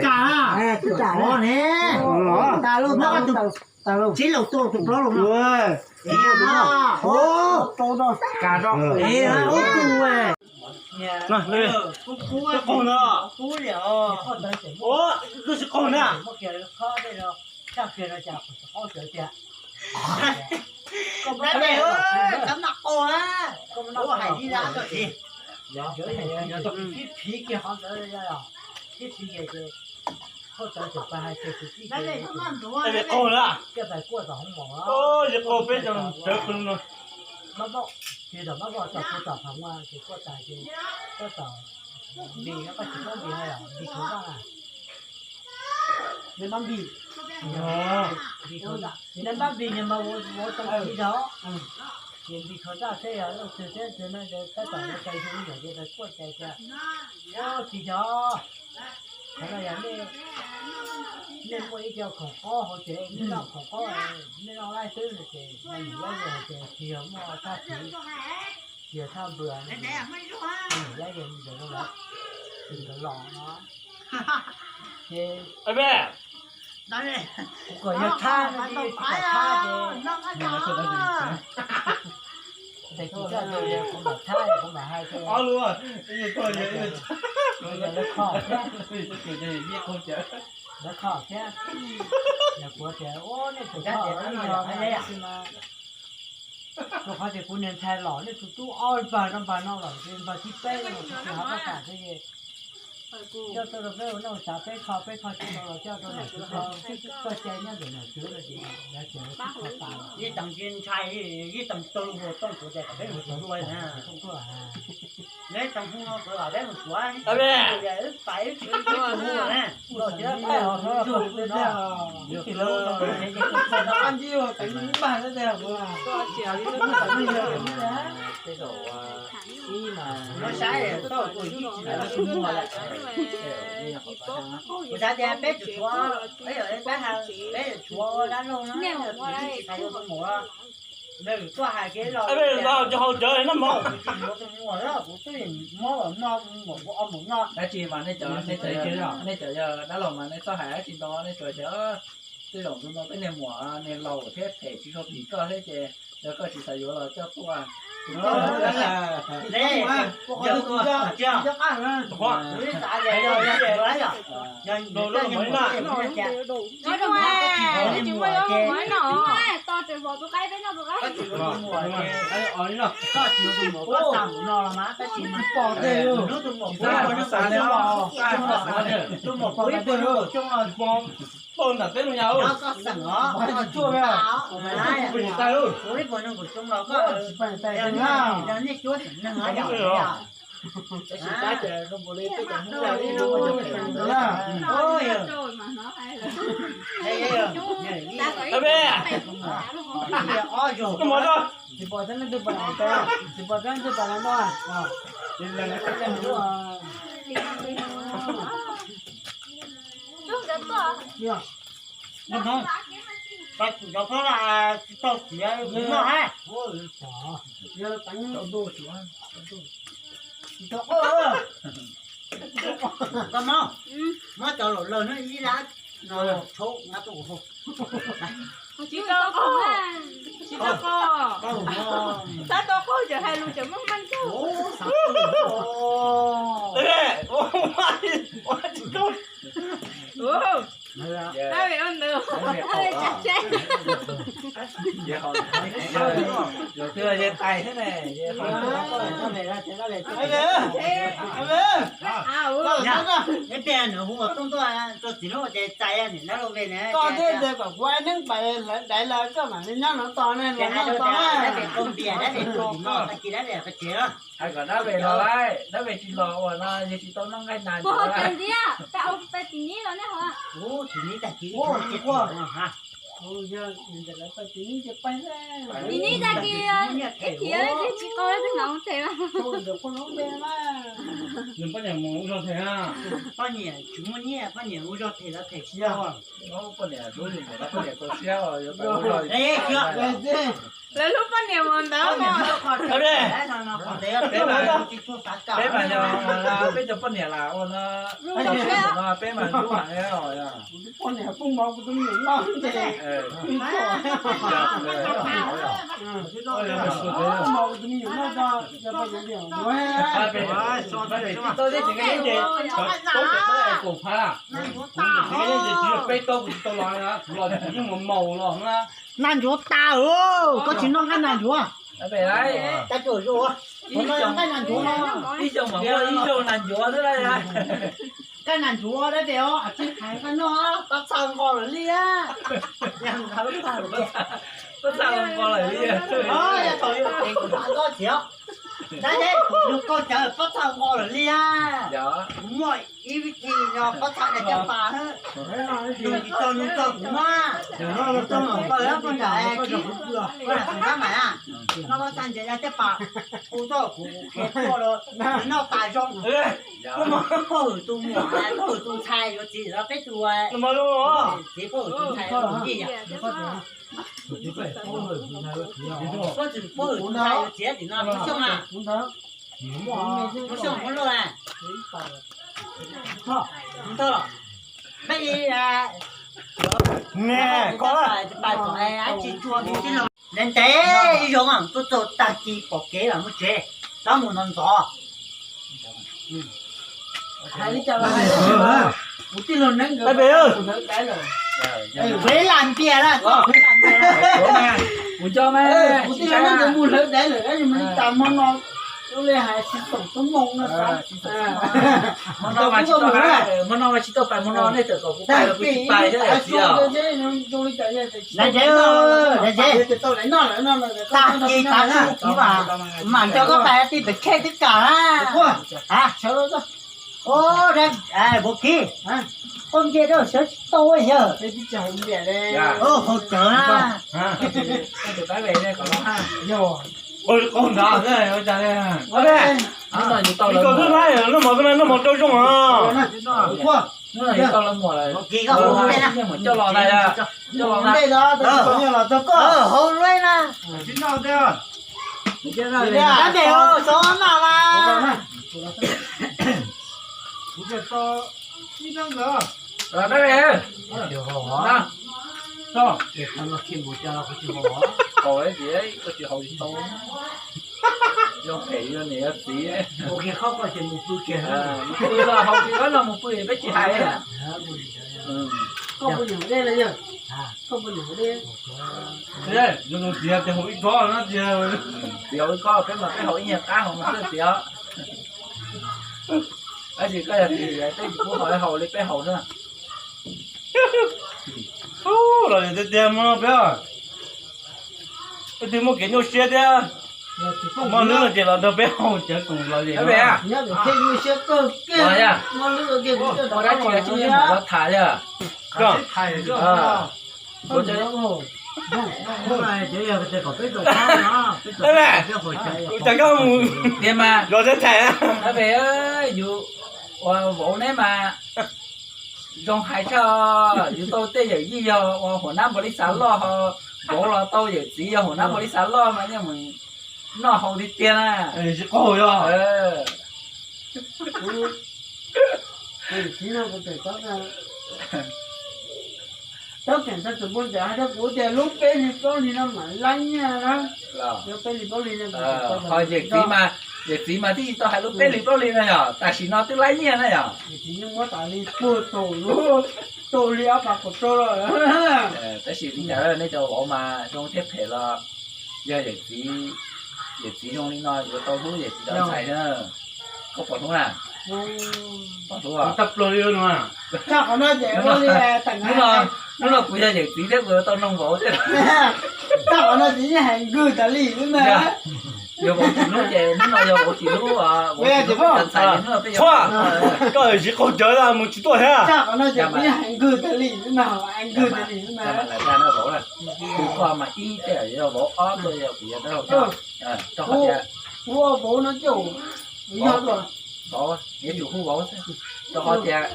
Ka, ka ne. Ta lub, ta lub, ta lub. Tsis laus tus plaub los no. Ka, ub tus. Qaug na. Ua, koj tsis qaug na. Koj mam qaug na. Koj mam hais li na koj txiv. Phiv kiag qhov ntawd, phiv kiag ces, koj txawm txawm pais hais tias tus tij, qaug na. Coj pais kuaj tom hoob mom. Yog qaug peb cov sawv qw no. Mab Voj, tsis tom Mab Voj, tom kuv tom Pham Muas ces kuaj tas ces koj tom Npis, koj tsis paub Npis hais los Npis Khav Zaj na. Neb Mab Npis, neb Mab Npis nyob mas ua tau tsis zog. Ces Npis Khav Zaj thiab yog leej twg thiab ntxwg na, tab tom ua cai xyoo yom ces lawv kuaj cai tias, tsis yog, qhov no yog nej, nej muaj ib co khoom qaub hauv tsev, nej noj khoom qaub, nej noj laij xwb no ces nws yog ces tsis yog muaj thaj phiv, tsis yog thaj npws, nws yog ntawd los, nws los no. Ces kuv kom yog thaj no ces tsis kom thaj ces, ces kuv coj tus kuv mam thaj kuv mam hais ces, lawv kho thiab, lawv kho thiab. Yog kuv tias ua nej tus kho no, rau qhov tias kuv niag ntxhais los nej tus tub ob npawg no npawg no los ces npawg thib peb no los kuv tsis hais pab tam thiab ces coj tuaj rau peb ua neej ua tsav peb kho, peb kho tsis tau los coj rau nom tswv kho, koj cai nyob ntawm nom tswv no ces lawv tias lawv tsis kho tas. Ib tee ntsis ntshai, ib tee tug hu tooj kuv tias kom peb mus tsuav na. Neb tee hu no kuv kom peb mus tsuav, ib tee hu na. Kuv xav tias peb tsum tshuav, peb tshuav dab laug no, tsis txais yuav tus muam. Nws tuaj hais kev los, los cov haus cawv noj mov. Kuv tsis yuav tus muam, kuv twb mob los noj, muam kuv ob muam noj. Dab tsi mas nej cov, nej cov, nej cov yog dab laug mas nej txhob hais dab tsi ntau, nej tsuas tias twb zaum tus no peb niag muam niag laus thiab phem tsis tshua phim koj thiab ces yog koj tsis xav yuav los coj tuaj. Tus muam kuv ib puas neeg nkaum xyoo los, kuv ib puas neeg nkaum xyoo los koj, nej cuab xeem neeg os. Ob zaug. Tsis pom teb leej twg pom, tsis pom teb leej twg pom no. Cov phob tsis tau tiav noj hab. Koj mob, muab cov laum lawg no ib lab no tshauv nqa tuaj kuv hau. Tsis tau qaug, tsis tau qaug. Tab tau qaug ces hais lus ces muaj meej kawg. Tab vim ua ntawd, tab vim tsam tseb. Yog twg los yog tais thiab ne. Ib pliag nws hu ua tooj tuaj rau txiv lub ua ces txais niam dab laug ve na. Koj thiaj tias kom kuv ua neeb pais lawv daiv lawv koj mam li nyob no tos ne, los nyob tos na. Dab ve qaug npias, dab ve qaug npias, tag kis dab ve pais tsev. Hais kom dab ve los lawm, dab ve tsis los uas no yog tsis tau noj nqaij nas. Puas hau cawv ntiab, peb hau peb txiv nib los nej hau. Txiv nib tag kis ib tug txiv quaj. Nim no tag kis ib chim tsis qau li, tus no them mas. Nws poj niam mus ua zog them na. Poj niam tsis muaj nyiaj, poj niam ua zog them los them tsis tau. Poj niam tub li ntawd, poj niam txaus siab yuav tau ua zog. Lawv hlub poj niam mas ntawd mas. Peb mas yog peb cov poj niam lam ua no, peb mas hlub heev os. Poj niam poob mov kuv tus me nyuam noj ces, poob mov kuv tus me nyuam noj tso, yog poj niam tias, peb tau kuv tsis tau los na, kuv los kuv yeej mus maus los na. Nas ntsuav tas, koj tsis noj nqaij nas ntsuav. Ib xyoo mas muaj ib zaug nas ncuav xwb. Nqaij nas ncuav dab tsi os, tsis hais nqaij noj, pob txha nqos lawm li. Pob txha nqos lawm li. Yog thaum yus pem kuv nrad koj txiv, dab tsi kuv yug koj cawv pob txha nqos lawm li. Kuv muaj ib vib thi no pob txha caj pas, nug tsis tau nug txog kuv na. Nug txog mam paws poj nrad kis, poj nrad kuv nab mas na, noj pob txha ntses caj pas, kuv txog kuv qhia tuaj rau, nws noj tas zoo. Koj hwm tus muam, koj hwm tus ntxhais yuav txiv los peb tus, txiv koj hwm tus ntxhais yij yam. Koj tsis paub hwm tus ntxhais yuav txiv tim no, Hmoob Xyooj a, Hmoob Xyooj Hmoob Lauj a. Neb, koj, ntev ib zaug tuaj txog tag kis pom kev los mus tsev, rov mus no ntxov. Kuv tij laug Neeb nkawd mus hlawv daiv lawm. Kuv lam npias na, kuv nco mas, kuv tij laug Neeb nkawd mus hlawv daiv lawm, tab sis mas li cas hmo no, ua li hais tsis tau tub moo no xav. Hmo no mas tsis tau pais, hmo no mas tsis tau pais, hmo no nej txawm kom kuv pais los kuv tsis pais thiab. Tag kis tav su kuv mas, mam nco koj pais tij pem khej twb kam na. Ua kiv, koj nce rau sawv tsis tau yawg. Haus cawv na. Ib tug twb laib, noj mov xwb na, noj mov rau zoo os. Haus luaj na. Dab tsi, txhob maj mas. Haus tias koj tsis haus tsis tau. Yog phem yog niam yog txiv. Mus pw los haus tsis tau no, mus pw peb tsis hais. Koj puas nyiam haus dej na yawg? Koj puas nyiam haus dej? Yog tus txiv tias haus ib kob na tiag. Txiv haus ib kob, peb mas peb haus ib nyuag qab haus xwb txiv os. Tab sis koj yog txiv, peb tsis pub haus, haus li peb haus xwb. Los tiag tiag, hmo no peb, peb twb muaj kev nyuaj siab thiab. Hmo hlwb no ces los nrog peb haus cawv koom los li. Dab tsi los tham yog. Kuv cov koj mus tiag mas los teb thaiv. Yus ua vauv neb mas zoo hais tshaj, yus tau tej yawm yij yog ua huam nab npaum li xav loj ho, vauv los tau yawm txiv yog huam nab npaum li xav loj mas yeej mus noj haus tiag tiag na. Tsis qaug yog. Tab sis txawm muaj ntawd hais rau kuv tias lub peb hlis plaub hlis no mam laib nyiaj na. Lub peb hlis plaub hlis no, ho yawm txiv mas, yawm txiv mas twb tsis tau hais lub peb hlis plaub hlis no yog tam sim no twb laib nyiaj na yog. Yawm txiv yeej muab tas li puag thaum lub, tau li ob phav kaum rau lawm. Tab sis li cas nej cov vauv mas zoo thiab phem los yog yawm txiv, yawm txiv zoo li no yuav tau hlub yawm txiv cov ntxhais na. Koj puas hlub na? Puas hlub? Tag qhov no ces ua li, hnub no kuv yog yawm txiv thiab kuv yuav tau noog vauv thiab. Tag qhov no ces yeej hais nkawg tas li xwb na. Yog vauv tsis hlub ces hnub no yog vauv tsis hlub, vauv tsis hlub ntxhais hnub no peb yuav. Koj tsis qaug cawv mus tsis tuaj thiab. Tus koj mas ib tej yog vauv, ob tuaj yog kuv yuav dab laug. Rau qhov tias vauv, yuav tsum hu vauv xwb, rau qhov tias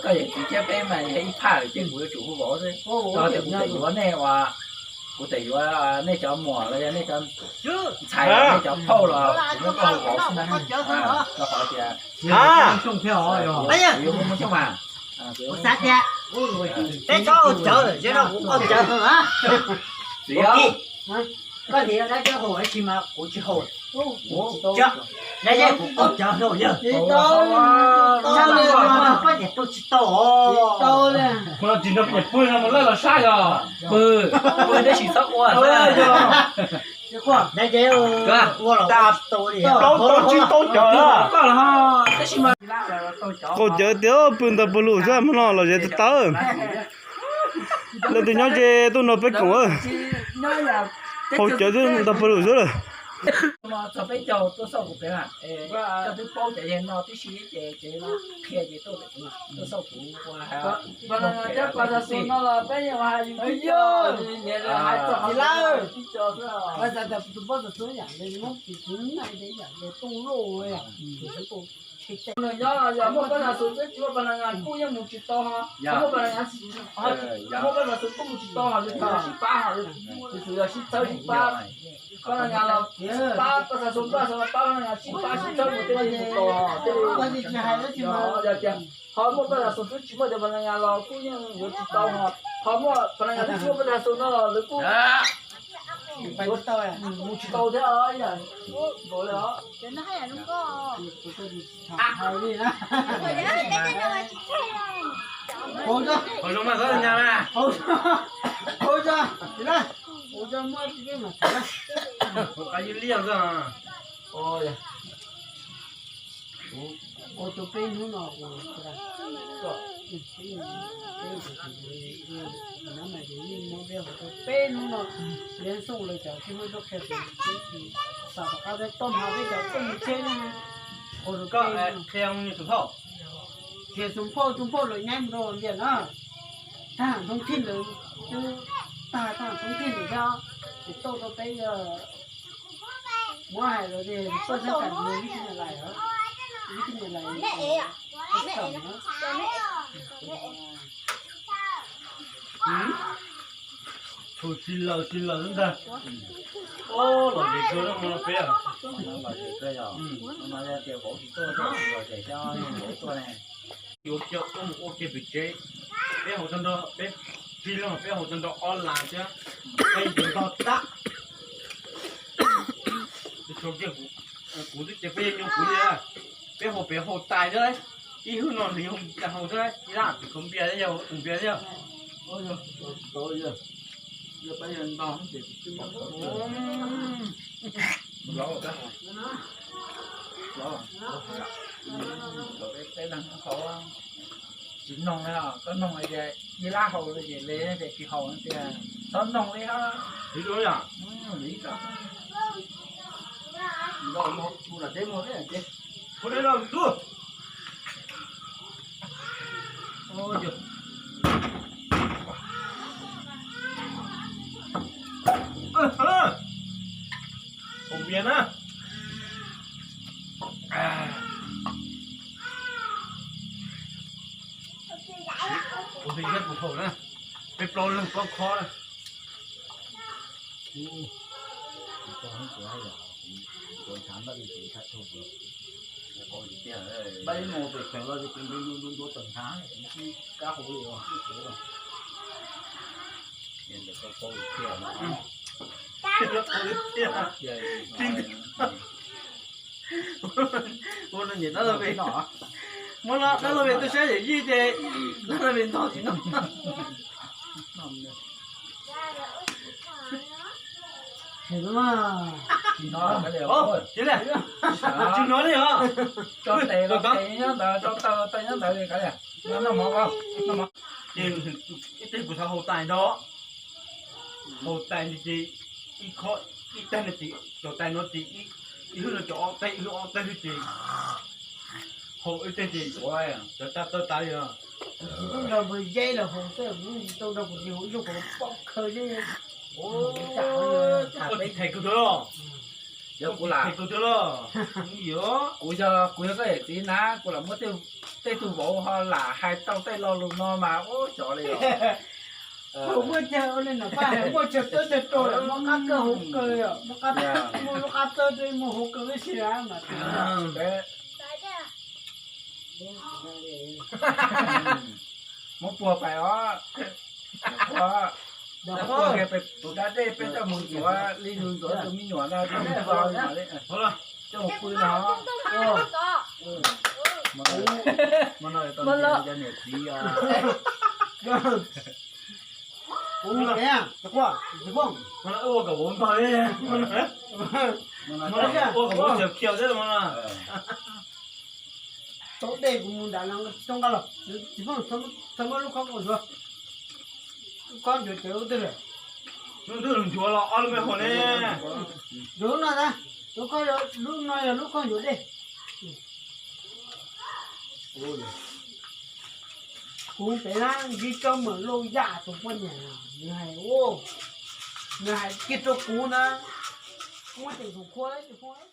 koj yawm txiv thiab peb mas yog ib phaj lawm ces kuv yuav tsum hu vauv xwb. Rau qhov tias kuv txawm yuav nej ua, kuv txawm yuav nej cov muam los yog nej cov ntxhais los nej cov phauj los kuv muab koj hu vauv xwb na. Rau qhov tias kuv yuav hu Muaj Xyooj mas. Kuv xav tias peb txhob ua cawv, yog no kuv ua cawv hwv. Koj niam dab cawv haus tab sis mas kuv tsis haus. Dab yej kuv ua cawv hwv yawg. Poj niam tu tsis tau os. Mus no tsis nrog poj niam pw no mus lawj los saib yog pw, pw tab sis txhob ua. Dab yej ua los tsis tau li. Qaug cawv tias pw ntawd pw lus xwb, hmo no los zes tawv tawv. Leej twg nyob ze tuaj nrog peb koom. Qaug cawv twb ntawd pw lus xwb lawm. Nws nyob yog muaj pab nas xus twb tsis muaj pab nas xus kuj yeej mus tsis tau ho, muaj pab nas xus, muaj pab nas xus kuj mus tsis tau ho, yog sib pab ho, yog sib txhawb sib pab. Pab nas los pab pab nas xus, pab nas los pab pab nas, sib pab sib txhawb mus tej mus tau tej. Yog tias ho muaj pab nas xus twb tsis muaj cov pab nas los kuj yeej yuav tsis tau ho, ho muaj pab nas twb tsis muaj pab nas xus no lawv kuj mus tsis tau thiab os. Nkaus li os. Hauv zoo mas koj nyas na. Hauv zoo, hauv zoo, hauv zoo muaj tsis peb mas tsis na. Hauv qab ywj liaj xwb. Ua tau peb hnub no, peb hnub no, Liab Xooj lawv cov tsis muaj tub qhia, tsis xav tom qab peb toj hma peb cov txuj mus tsheb ne. Qhia Xoo Phauj, Xoo Phauj lawv nyaib mus rau Vias na. Tag thoob thij lawm, tag tag thoob thij lawm thiab, ces tau rau peb muab hais lawv tias tuaj sab kam mus vib tij niam lais, vib tij niam lais. Tsis laws tsis laws ntag. Los zem kawg no peb. Yuav kiag tuaj mus ua kiag pem tsev, peb haus tag nrho, peb tsis laws peb haus tag nrho ob las thiab, peb yuav nto tag. Kuv twb ces peb yog nyuag kuv li, peb haus pem haus tais thiab, ib hwj no nws haus thiab, ib laj pem khav npias thiab, tus npias thiab. Tsis noog li, koj noog hais tias ib lab haus li ces le, ces tsis haus tias txhob noog li hab. Ua li, ua li, ua li. Haus npias na. Kuv thiaj kuv haus na. Peb plaub leeg plaub khob na. Ua no nyem dab laug pem, muab dab laug pem tuaj saib yawm yij ces dab laug pem ntog tsis noj. Tsis hnov li os. Tso tes nyob ntawd, tso taw nyob ntawd li. Ces ib teg kuv xav haus tais ntag, haus tais ces ib khob Ib teg no ces cov tais no ces ib hwj no ces ob teg, ib hwj ob teg xwb ces haus ib teg ces cov tais tawv tas li os. Lub nrog npawg Yeb los haus xwb, tau nrog kuv txiv haus ib zaug kuv pom khaws li. Ua tsis them kuv twg los? Yog kuv lam them kuv twg los? Kuv yog, kuv yog koj yawm txiv na, kuv lam muab tej tug vauv ho lam hais tau tej lo lus no mas ua xyov li os. Muaj cag ua li no, paj hais muaj cag tawb cag rau lawm, muaj qab kawg hauv kawg, muaj qab, muaj lub qab tawb muaj hauv kawg ib si mas. Muab puag pais os. Puag kiag pem tus dab dej peb coj mus ntxuav li yus ntxuav tus me nyuam ntag, coj mus pw no. Ua niam txiv. Ua kom vauv npog li. Ua kom vauv khiav khiav xwb no. Tau dej kuv mus nram no txog nqa los, txiv Fooj, txhob muab lub khob nkaus ntsuav. Lub khob ntsuav cawv ub twg lawm? Lub ntuj nchuav los ob lub me hauv ne. Nchuav lub no ntag, lub khob, lub no yog lub khob ntsuav dej. Kuv pem na ntsib tsob mawm lauj yaj tus poj niam, nws hais, nws hais kiag rau kuv na, muab ceem tus khua tsis phooj.